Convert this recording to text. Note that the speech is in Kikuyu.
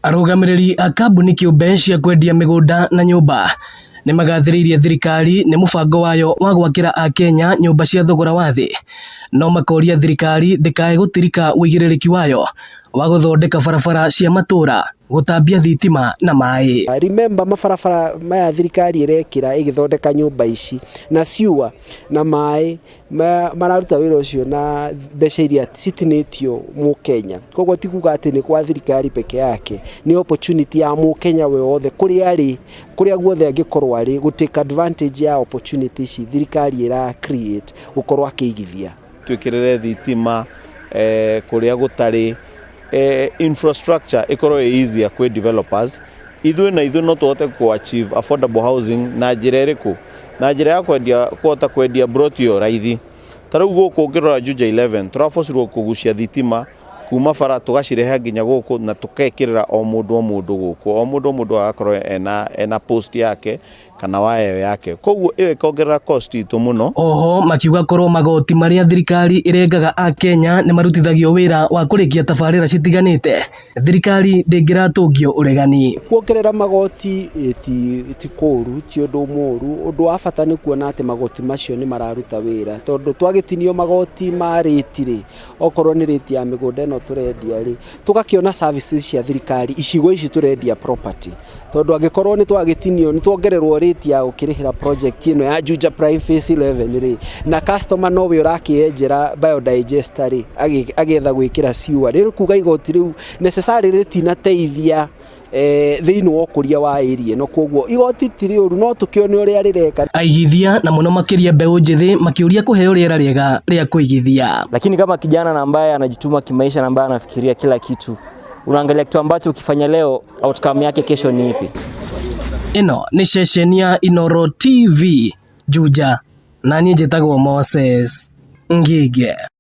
Arũgamĩrĩri a kambuni kĩũmbe cia kwendia mĩgũnda na nyũmba nĩmagathĩrĩirie thirikari nĩ mũbango wayo wa gwakĩra akenya nyũmba cia thogora wa thĩ, no makoria thirikari ndĩkae gũtirika ũigĩrĩrĩki wayo wa gũthondeka barabara cia matũra, gũtambia thitima na maĩ. Remember, mabarabara maya thirikari ĩrekĩra ĩgĩthondeka nyũmba ici na ciũa na maĩ, mararuta wĩra ũcio na mbeca iria citinĩtio mũkenya. Koguo ti kuga atĩ nĩ kwa thirikari peke yake, nĩ opportunity ya mũkenya we wothe kũrĩa arĩ, kũrĩa guothe angĩkorwo arĩ, gũ take advantage ya opportunity ici thirikari ĩra create gũkorwo akĩigithia. Twĩkĩrĩre thitima kũrĩa gũtarĩ, infrastructure ĩkorwo ĩ easier kwĩ developers. Ithuĩ na ithuĩ no tũhote ku achieve affordable housing na njĩra ĩrĩkũ? Na njĩra ya kwendia, kũhota kwendia broti ĩyo raithi. Ta rĩu gũkũ ũngĩrora Juja 11, tũrabocirwo kũgucia thitima kuma bara, tũgacirehe nginya gũkũ na tũkekĩrĩra o mũndũ o mũndũ gũkũ, o mũndũ o mũndũ agakorwo ena post yake kana waya ĩyo yake. Koguo ĩyo ĩkongerera cost itũ mũno. Oho makiuga korwo magoti marĩa thirikari ĩrengaga akenya nĩ marutithagio wĩra wa kũrĩkia tabarĩra citiganĩte, thirikari ndĩngĩratũngio ũregani. Kuongerera magoti ti kũru, ti ũndũ mũru. Ũndũ wa bata nĩ kuona atĩ magoti macio nĩ mararuta wĩra, tondũ twagĩtinio magoti ma rĩti rĩ, okorwo nĩ rĩti ya mĩgũnda ĩno tũrendia rĩ, tũgakĩona services cia thirikari icigo ici tũrendia property, tondũ angĩkorwo nĩ twagĩtinio, nĩ tuongererwo rĩti ya gũkĩrĩhĩra project ĩno ya Juja Prime Phase 11 rĩ, na customer nowe ũrakĩenjera biodigester rĩ, agĩetha gwĩkĩra sewer rĩ, kuga igoti rĩu necessarily rĩtinateithia thĩinĩ wa ũkũria wa area ĩno. Koguo igoti ti rĩũru, no tũkĩone ũrĩa rĩreka. Aigithia na mũno makĩria mbeũ njĩthĩ makĩũria kũheo rĩera rĩega rĩa kũigithia. Lakini kama kijana na ambaye anajituma kimaisha na ambaye anafikiria kila kitu, unaangalia kitu ambacho ukifanya leo, outcome yake kesho ni ipi? Ĩno nĩ ceceni ya Inooro TV Juja, na niĩ njĩtagwo Moses Ngige.